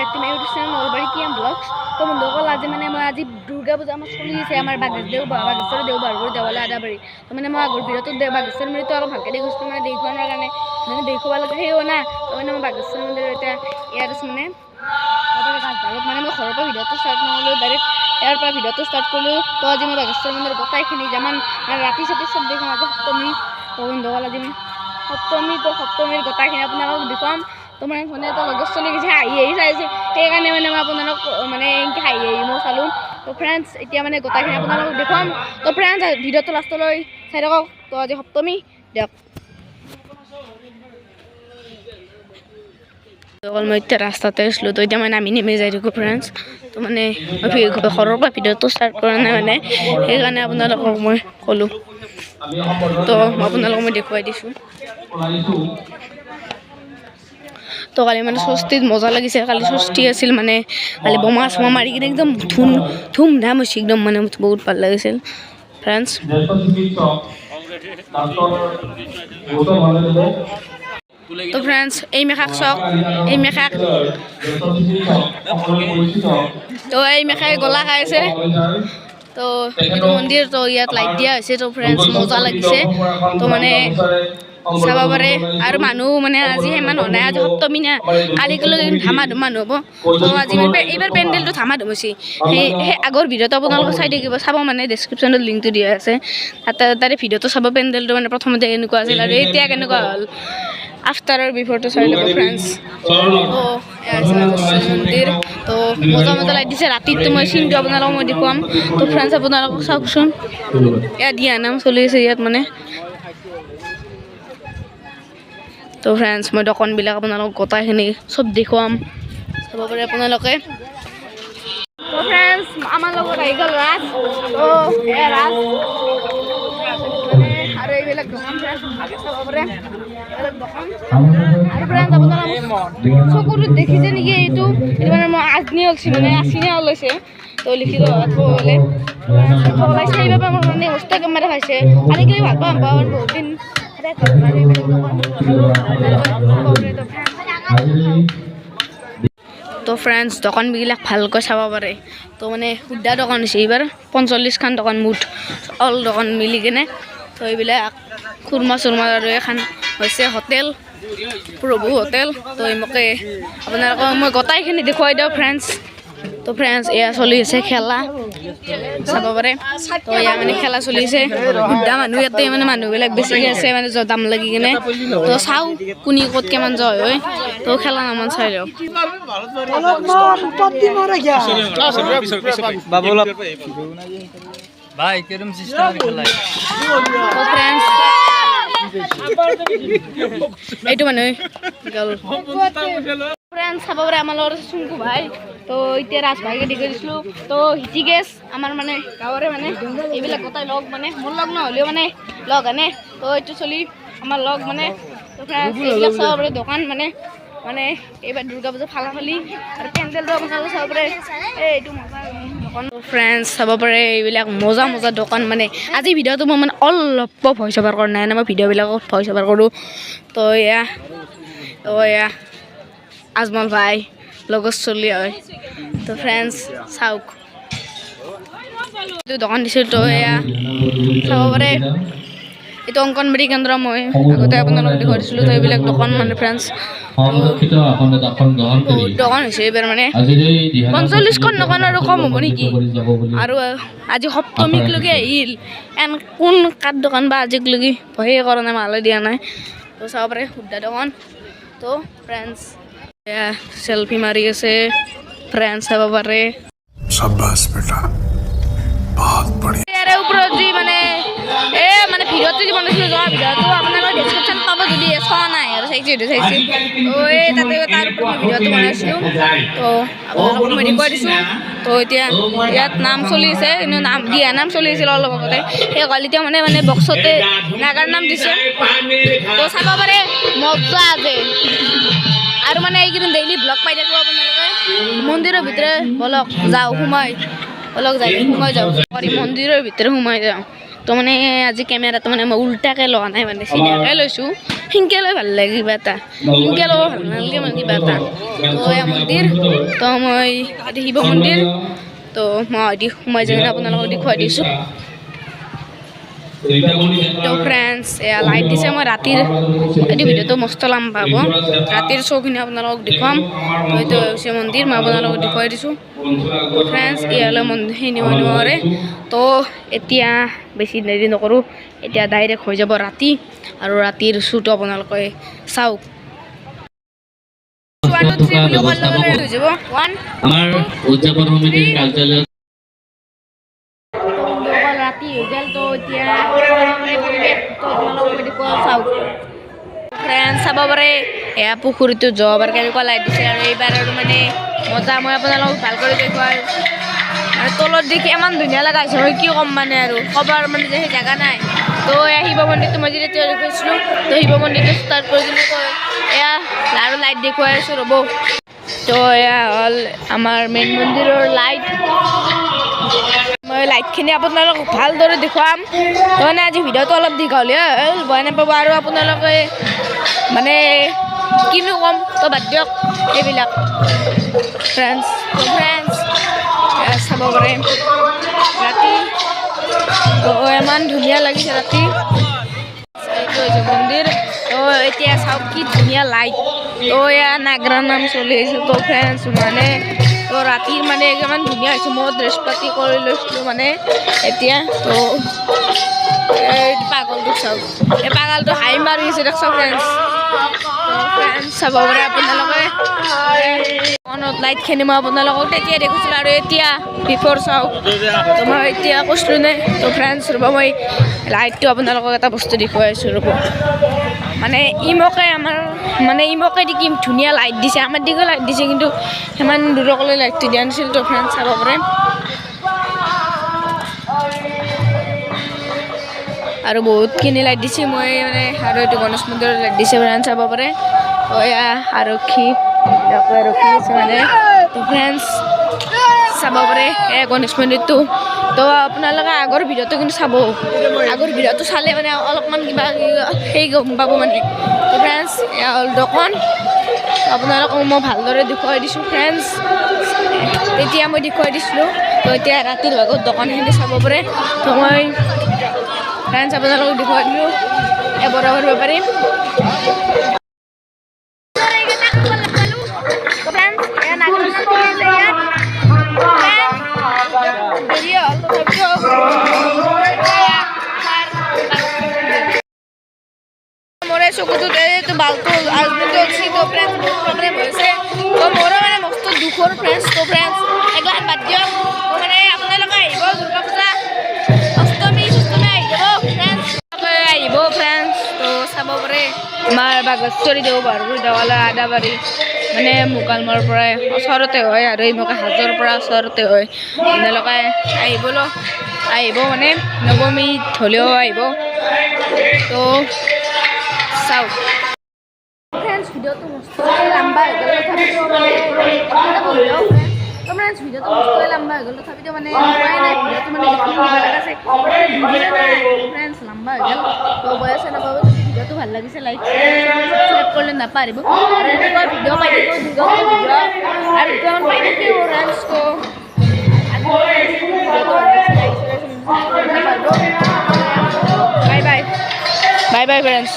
Back to my YouTube channel Nalbari T M blogs. তো বন্ধুসকল, আজি মানে মই আজি দুৰ্গা পূজা আমাৰ চলি আছে, আমাৰ বাঘেশ্বৰ দেওবাৰ দেৱালয় আদাবাৰী। তো মানে মই আগৰ ভিডিঅ'টোত বাঘেশ্বৰ মন্দিৰটো অলপ ভালকৈ দেখিছিলোঁ, মানে দেখুওৱাৰ কাৰণে মানে দেখুৱাব লাগে সেইও না। তো মানে মই বাঘেশ্বৰ মন্দিৰ এতিয়া ইয়াত আছোঁ, মানে গাছডালত মানে মই ঘৰৰ পৰা ভিডিঅ'টো ষ্টাৰ্ট নকৰিলোঁ, ডাইৰেক্ট ইয়াৰ পৰা ভিডিঅ'টো ষ্টাৰ্ট কৰিলোঁ। তো আজি মই বাঘেশ্বৰ মন্দিৰ গোটাইখিনি যিমান মানে ৰাতি চাতি চব দেখুৱাম। আজি সপ্তমী। তো বন্ধুসকল, আজি মই সপ্তমী, তো সপ্তমীৰ গোটাইখিনি আপোনালোকক দেখুৱাম। তো মানে মানে এটা লগত চলি গৈছে, হাঁহি হাঁহি চাইছে, সেইকাৰণে মানে মই আপোনালোক মানে এনেকৈ হাঁহি হাঁহি মই চালোঁ। তো ফ্ৰেণ্ডছ, এতিয়া মানে গোটাইখিনি আপোনালোকক দেখুৱাম। তো ফ্ৰেণ্ডছ, ভিডিঅ'টো লাষ্টলৈ চাই থাকক। তো আজি সপ্তমী দিয়ক। অকল মই এতিয়া ৰাস্তাতে আছিলোঁ, তো এতিয়া মই নামি নামি যাই থাকোঁ ফ্ৰেণ্ডছ। তো মানে ঘৰৰ পৰা ভিডিঅ'টো ষ্টাৰ্ট কৰা নাই, মানে সেইকাৰণে আপোনালোকক মই ক'লোঁ। তো আপোনালোকক মই দেখুৱাই দিছোঁ। তো কালি মানে ষষ্ঠীত মজা লাগিছে, কালি ষষ্ঠী আছিল, মানে কালি বোমা চোমা মাৰি কিনে একদম ধুম ধাম হৈছে একদম, মানে বহুত ভাল লাগিছিল ফ্ৰেণ্ডছ। তো ফ্ৰেণ্ডছ, এই মেখাক চাওক, এই মেখাক, তো এই মেখাই গলা খাই আছে। তো এইটো মন্দিৰ, তো ইয়াত লাইট দিয়া হৈছে। তো ফ্ৰেণ্ডছ, মজা লাগিছে। তো মানে চাব পাৰে আৰু মানুহ মানে আজি সিমান হোৱা নাই, আজি সপ্তমী না, কালিলৈ ধামা ধুম মানুহ হ'ব। তো আজি মানে এইবাৰ পেণ্ডেলটো ধামা ধুম হৈছে। সেই সেই আগৰ ভিডিঅ'টো আপোনালোকে চাই থাকিব, চাব মানে ডেছক্ৰিপশ্যনত লিংকটো দিয়া আছে, তাতে তাৰে ভিডিঅ'টো চাব। পেণ্ডেলটো মানে প্ৰথমতে কেনেকুৱা আছিল আৰু এতিয়া কেনেকুৱা হ'ল, আফটাৰৰ বিফৰটো চাই ল'ব ফ্ৰেণ্ডছ। তো মন্দিৰ তো মজা মজা লাইট দিছে। ৰাতিটো মই চিনটো আপোনালোকক মই দেখুৱাম। তো ফ্ৰেণ্ডছ, আপোনালোকক চাওকচোন, ইয়াত দিয়া নাম চলি আছে ইয়াত মানে। তো ফ্ৰেণ্ডছ, মই দোকানবিলাক আপোনালোকক গোটাইখিনি চব দেখুৱাম, চাব পাৰে আপোনালোকে। তো ফ্ৰেণ্ডছ, আমাৰ লগত আহি গ'ল ৰাজ। তো এয়া ৰাজ মানে, আৰু এইবিলাক দোকান ফ্ৰেণ্ডছ চাব পাৰে, এইবিলাক দোকান। আৰু ফ্ৰেণ্ডছ, আপোনালোক চকুটোত দেখিছে নেকি এইটো? এইটো মানে মই আজনি ওলছি, মানে আচিনা ওলাইছে। তো লিখিত ক'লে ওলাইছে, সেইবাবে মোৰ মানে অৱস্থা কেমেৰা খাইছে। আজিকালি ভাল পাম পাওঁ বহুত দিন। তো ফ্ৰেণ্ডছ, দোকানবিলাক ভালকৈ চাব পাৰে। তো মানে সুধা দোকান হৈছে এইবাৰ, 45খন দোকান মুঠ, অল দোকান মিলি কিনে। তো এইবিলাক খুৰমা চুৰমা আৰু এখন হৈছে হোটেল, প্ৰভু হোটেল। তো এইমকে আপোনালোকক মই গোটাইখিনি দেখুৱাই দিওঁ ফ্ৰেণ্ডছ। তো ফ্ৰেণ্ডছ, এয়া চলি আছে খেলা, চাব পাৰে। তো এয়া মানে খেলা চলিছে, বুদ্ধা মানুহ ইয়াতে মানে মানুহবিলাক বেছিকৈ আছে, মানে দাম লাগি কিনে। তো চাওঁ কোনি ক'ত কিমান জয় হয়। তো খেলা নামান চাই লওঁ। তো ফ্ৰেণ্ডছ, এইটো মানুহ গ'ল। ফ্ৰেণ্ডছ, চাব পাৰে আমাৰ লগত চুংকু ভাই। তো এতিয়া ৰাজ ভাইকে দি দিছিলোঁ। তো হিটিকেশ আমাৰ মানে গাঁৱৰে মানে এইবিলাক গোটাই লগ, মানে মোৰ লগ নহ'লেও মানে লগ আনে। তো এইটো চলি আমাৰ লগ মানে। তো ফ্ৰেণ্ডছ, এইবিলাক চাব পাৰে দোকান মানে, মানে এইবাৰ দুৰ্গা পূজা ফালাফালি আৰু পেণ্ডেলটো আপোনালোকে চাব পাৰে। এই এইটো মজা দোকান। ফ্ৰেণ্ডছ, চাব পাৰে এইবিলাক মজা মজা দোকান। মানে আজি ভিডিঅ'টো মই মানে অলপ ভইচ অভাৰ কৰা নাই, মই ভিডিঅ'বিলাকত ভইচ অভাৰ কৰোঁ। তো এয়া, তো এয়া আজমল ভাই লগত চলি হয়। তো ফ্ৰেণ্ডছ, চাওক এইটো দোকান দিছোঁ। তো এয়া চাব পাৰে, এইটো অংগনবাড়ী কেন্দ্ৰ, মই আগতে আপোনালোকক দেখুৱাই দিছিলোঁ। তো এইবিলাক দোকান মানে ফ্ৰেণ্ডছ, বহুত দোকান হৈছে এইবাৰ, মানে 45খন দোকান আৰু কম হ'ব নেকি? আৰু আজি সপ্তমীকলৈকে আহিল, এন কোন কাঠ দোকান বা আজিকলৈকে ভয়ে কৰা নাই, মালে দিয়া নাই। তো চাব পাৰে শুদ্ধা দোকান। তো ফ্ৰেণ্ডছ, এয়া চেলফি মাৰি আছে ফ্ৰেণ্ডছ, চাব পাৰে। शाबाश बेटा, बहुत बढ़िया। ইয়াৰে ওপৰত যি মানে এই মানে ভিডিঅ'টো যি বনাইছিলোঁ যোৱা ভিডিঅ'টো আপোনালোকে ডেছক্ৰিপশ্যন পাব, যদি চোৱা নাই আৰু চাইছে সেইটো চাইছে। তো এই তাতে তাৰ ওপৰত মই ভিডিঅ'টো বনাইছিলোঁ, তো আপোনালোকক মই দেখুৱাই দিছোঁ। তো এতিয়া ইয়াত নাম চলি আছে, কিন্তু নাম দিয়া নাম চলি আছিল অলপ আগতে, সেই কালিতে মানে মানে বক্সতে নাগাৰ নাম দিছে। তো চাব পাৰে মজা আছে। আৰু মানে এইকেইদিন ডেইলি ব্লগ পাই থাকিব আপোনালোকে। মন্দিৰৰ ভিতৰে বলক যাওঁ, সোমাই বলক যাই সোমাই যাওঁ, মন্দিৰৰ ভিতৰে সোমাই যাওঁ। তো মানে আজি কেমেৰাটো মানে মই উল্টাকৈ লোৱা নাই, মানে চিধাকৈ লৈছোঁ। সেনকৈ লৈ ভাল লাগে কিবা এটা, সেনকৈ ল'ব ভাল নালাগে মানে কিবা এটা। তো এয়া মন্দিৰ, তো মই এইটো শিৱ মন্দিৰ। তো মই দি সোমাই যাই কিনে আপোনালোকক দেখুৱাই দিছোঁ। তো ফ্ৰেণ্ডছ, এয়া লাইট দিছে। মই ৰাতিৰ এইটো ভিডিঅ'টো মস্ত লাম্বা হ'ব, ৰাতিৰ শ্ব'খিনি আপোনালোকক দেখুৱাম। তো এইটো হৈছে মন্দিৰ, মই আপোনালোকক দেখুৱাই দিছোঁ। তো ফ্ৰেণ্ডছ, ইয়ালৈ মন্দিৰ নিব নোৱাৰে। তো এতিয়া বেছি দেৰি নকৰোঁ, এতিয়া ডাইৰেক্ট হৈ যাব ৰাতি আৰু ৰাতিৰ শ্ব'টো আপোনালোকে চাওক। ওৱান টু থ্ৰী বুলি কোৱাৰ লগে লগে হৈ যাব। ওৱান। আমাৰ উদযাপন সমিতিৰ কাৰ্যালয়ত। তো বন্ধুসকল, ৰাতি হৈ গ'ল। তো এতিয়া মানে পৰিৱেশটো আপোনালোকক মই দেখুৱাওঁ, চাওক। ফ্ৰেণ্ড, চাব পাৰে, এয়া পুখুৰীটো যোৱাবাৰ কেনেকুৱা লাইট দিছে আৰু এইবাৰ আৰু মানে মজা। মই আপোনালোকক ভাল কৰি দেখুৱাই মানে তলত দেখি ইমান ধুনীয়া লগা হৈছে, মই কি ক'ম মানে আৰু ক'বাৰ মানে যে সেই জেগা নাই। তো এয়া শিৱ মন্দিৰটো মই যেতিয়া দেখুৱাইছিলোঁ, তো শিৱ মন্দিৰটো ষ্টাৰ্ট কৰি দিলোঁ। তো এয়া আৰু লাইট দেখুৱাই আছোঁ, ৰ'ব। তো এয়া হ'ল আমাৰ মেইন মন্দিৰৰ লাইট। মই লাইটখিনি আপোনালোকক ভালদৰে দেখুৱাম। তো মানে আজি ভিডিঅ'টো অলপ দীঘলীয়া হ'ল, বেয়া নাপাব। আৰু আপোনালোকে মানে কিনো ক'ম, তো বাদ দিয়ক এইবিলাক ফ্ৰেণ্ডছ। তো ফ্ৰেণ্ডছ, চাব পাৰে ৰাতি, তো ইমান ধুনীয়া লাগিছে ৰাতি। এইটো হৈছে মন্দিৰ। তো এতিয়া চাওক কি ধুনীয়া লাইট। তো এয়া নাগৰা নাম চলি আছে। তো ফ্ৰেণ্ডছ, মানে তো ৰাতিৰ মানে ইমান ধুনীয়া হৈছে। মই ড্ৰেছ পাতি কৰি লৈছিলোঁ মানে এতিয়া। তো এই পাগলটোক চাওক, এই পাগলটো হাই মাৰি আছে, দেখছ ফ্ৰেণ্ডছ? তো ফ্ৰেণ্ডছ, চাব পাৰে আপোনালোকে অনত লাইটখিনি। মই আপোনালোকক তেতিয়া দেখিছিলোঁ আৰু এতিয়া বিফৰ চাওক। তো মই এতিয়া কৈছিলোঁ নে? তো ফ্ৰেণ্ডছ, ৰ'ব, মই লাইটটো আপোনালোকক এটা বস্তু দেখুৱাই আছোঁ, ৰ'ব। মানে ইমকে আমাৰ মানে ইমকে দি কি ধুনীয়া লাইট দিছে। আমাৰ দিকেও লাইট দিছে, কিন্তু সিমান দূৰকলৈ লাইটটো দিয়া নাছিল। তো ফ্ৰেণ্ডছ, চাব পাৰে আৰু বহুতখিনি লাইট দিছে। মই মানে আৰু এইটো গণেশ মন্দিৰৰ লাইট দিছে, ফ্ৰেণ্ডছ, চাব পাৰে। তো এয়া আৰক্ষী ৰখি আছে মানে। তো ফ্ৰেণ্ডছ, চাব পাৰে এই গণেশ মন্দিৰটো। তো আপোনালোকে আগৰ ভিডিঅ'টো কিন্তু চাব, আগৰ ভিডিঅ'টো চালে মানে অলপমান কিবা সেই গম পাব মানে। তো ফ্ৰেণ্ডছ, এয়া হ'ল দোকান। আপোনালোকক মই ভালদৰে দেখুৱাই দিছোঁ ফ্ৰেণ্ডছ। তেতিয়া মই দেখুৱাই দিছিলোঁ। তো এতিয়া ৰাতিৰ ভাগত দোকানখিনি চাব পাৰে। তো মই ফ্ৰেণ্ডছ আপোনালোকক দেখুৱাই দিলোঁ এই বৰাবৰ বেপাৰী। ফ্ৰেণ্ডছ, এয়া নাগৰা নাম চলি আছে ইয়াত। দেৰি হ'ল, তথাপিও এয়া আমাৰ মোৰ এই চকুটোত এইটো বালটো আজমুটো উঠছি। তো ফ্ৰেণ্ডছ, বহুত প্ৰব্লেম হৈছে। তো মোৰো মানে মস্ত দুখৰ ফ্ৰেণ্ডছ। তো ফ্ৰেণ্ডছ, এইগিলাখান বাদ দিয়ক। তো মানে আপোনালোকে আহিব, দুৰ্গা পূজা অষ্টমী চষ্টমী আহি যাব ফ্ৰেণ্ডছ, আহিব ফ্ৰেণ্ডছ। তো চাব পাৰে আমাৰ বাঘেশ্বৰী দেও বাৰগুৰি দেৱালয় আদাবাৰী, মানে মোকালমৰ পৰাই ওচৰতে হয় আৰু এই মোকা হাজোৰ পৰা ওচৰতে হয়। আপোনালোকে আহিবলৈ আহিব, মানে নৱমীত হ'লেও আহিব। তো চাওক ফ্ৰেণ্ডছ, ভিডিঅ'টো মস্ত লম্বা হৈ গ'ল, তথাপিতো মানে তো ফ্ৰেণ্ডছ, ভিডিঅ'টো মস্ত লম্বা হৈ গ'ল, তথাপিতো মানে হোৱাই নাই ভিডিঅ'টো, মানে যিখিনি দিব লগা আছে দিলে নাই। ফ্ৰেণ্ডছ, লম্বা হৈ গ'ল। তো বেয়া চেয়া নাপাব। যদি ভিডিঅ'টো ভাল লাগিছে, লাইক ছাবস্ক্ৰাইব কৰিলে নাপাহৰিব। আৰু এনেকুৱা ভিডিঅ' পাই থাকিব, দুৰ্গা পূজাৰ ভিডিঅ' আৰু দুটামান পাই থাকিব ফ্ৰেণ্ডছ। তো আজি ভিডিঅ'টো ভাল লাগিছে, লাইক নাপাহৰিব। Bye bye, bye bye friends.